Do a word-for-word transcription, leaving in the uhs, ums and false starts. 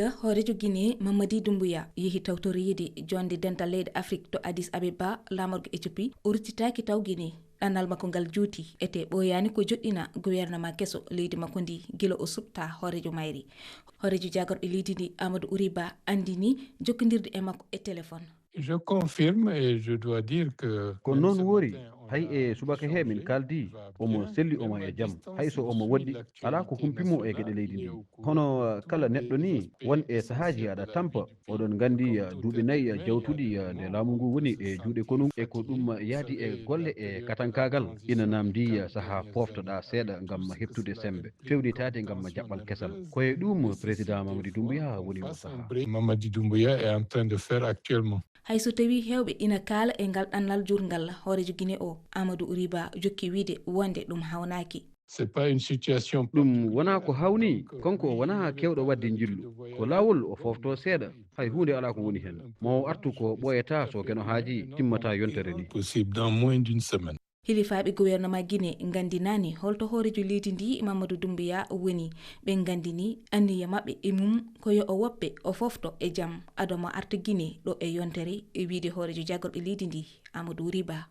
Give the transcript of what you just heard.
Hooreejo Guinée, Mamadi Doumbouya, yehi tawtoreede joɗnde dental leyɗe Afrik to Addis Abeba, laamorgo Ethiopie. O ruttitaaki taw Guinée. Ɗannal makko ngal juuti, etee ɓooyaani ko joɗɗina gouvernement keso leydi makko ndi gila o suɓta hooreejo mayri. Hooreejo jaagorɓe leydi ndi, Amadou Ouriba, anndini jokkondirde e makko e téléphone. Je confirme et je dois dire que... Ko noon woori. Hay e subaka he min kaaldi, omo selli, omo e jam. Hay so omo woɗɗi, alaa ko humpi mo e geɗe leydi ndi. Hono, uh, kala neɗɗo ni, won e sahaaji aɗa tampa. Oɗon nganndi, uh, duuɓi nayi, uh, jawtuɗi, uh, nde laamu ngu woni e juuɗe konu, e ko ɗum, uh, yaadi e golle e katankaagal. Ina naamndi, uh, sahaa pooftoɗaa seeɗa ngam heɓtude semmbe, fewnitaade ngam jaɓɓal kesal. Ko e ɗum Président Mamadi Doumbouya woni o sahaa. Mamadi Doumbouya est en train de faire actuellement. Hay so tawii heewɓe ina kaala e ngal ɗannal juutngal, hooreejo Guinée o, Amadou Ouriba, jokki wiyde wonde ɗum hawnaaki. C'est pas une situation... Ɗum wonaa ko hawni, kanko o wonaa keewɗo waɗde njillu. Ko laawol o foofto seeɗa, hay huunde alaa ko woni heen. Ma o artu ko ɓooyataa so Geno haajii, timmata yontere ni. Possible dans moins d'une semaine. Hilifaaɓe gouvernement Guinée nganndinaani holto hooreejo leydi ndi, Mamadou Doumbouya, woni. Ɓe nganndini anniya maɓɓe e mum ko yo o woppe, o foofto e jam, ado mo arta Guinée ɗo e yontere, e wiyde hooreejo jaagorɓe leydi ndi, Amadou Ouriba.